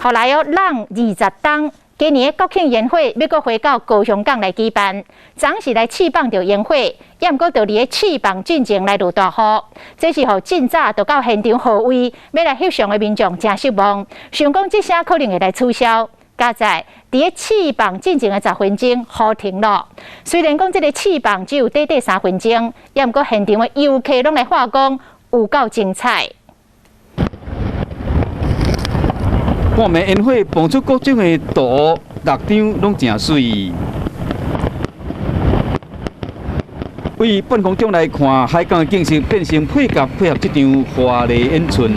予來哦，浪20冬。今年的國慶煙火欲閣回到高雄港來舉辦，昨是來試放著煙火，也毋過就佇咧試放進前來落大雨，這是予真早就到現場號位欲來翕相的民眾誠失望，想講這聲可能會來取消。佳哉佇咧試放進前的10分鐘，雨停咯。雖然講這个試放只有短短3分鐘，也毋過現場的遊客攏來話講有夠精彩。半暝煙火放出各種的圖，樂章攏誠媠。對半空中來看，海港的景色變成配合配合這場華麗演出。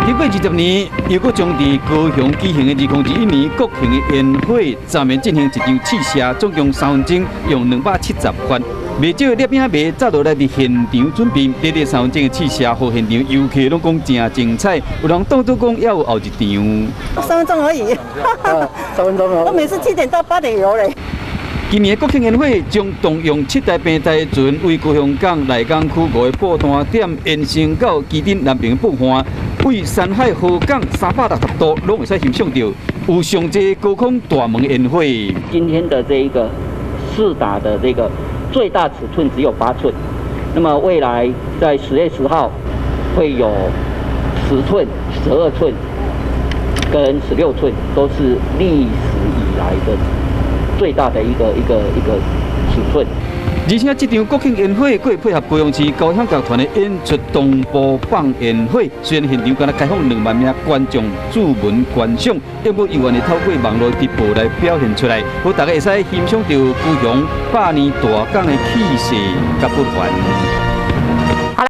經過20年，又閣將佇高雄舉行的2021年國慶的煙火，暫面進行一場試射，總共3分鐘，用270發。袂少攝影迷早就來佇現場準備，短短三分鐘的試射，予現場遊客攏講誠精彩，有人當作講猶有後一場。三分鐘而已，三分鐘我每次7點到8點有咧。今年國慶煙火將動用七台平台船，為高雄港內港區五个布單點延伸到旗津南平布岸，為山海河港360度攏會使欣賞著有上濟高空大門煙火。今天的這一個試打的這個最大尺寸只有8寸，那麼未來在10月10號會有10寸、12寸跟16寸，都是歷史以來的最大的一個尺寸。而且這場國慶煙火，閣會配合高雄市交響樂團的演出，同步放煙火。雖然現場敢若開放2萬名觀眾駐門觀賞，不過猶原會透過網路直播來表現出來，予大家會使欣賞著高雄百年大港的氣勢佮不凡。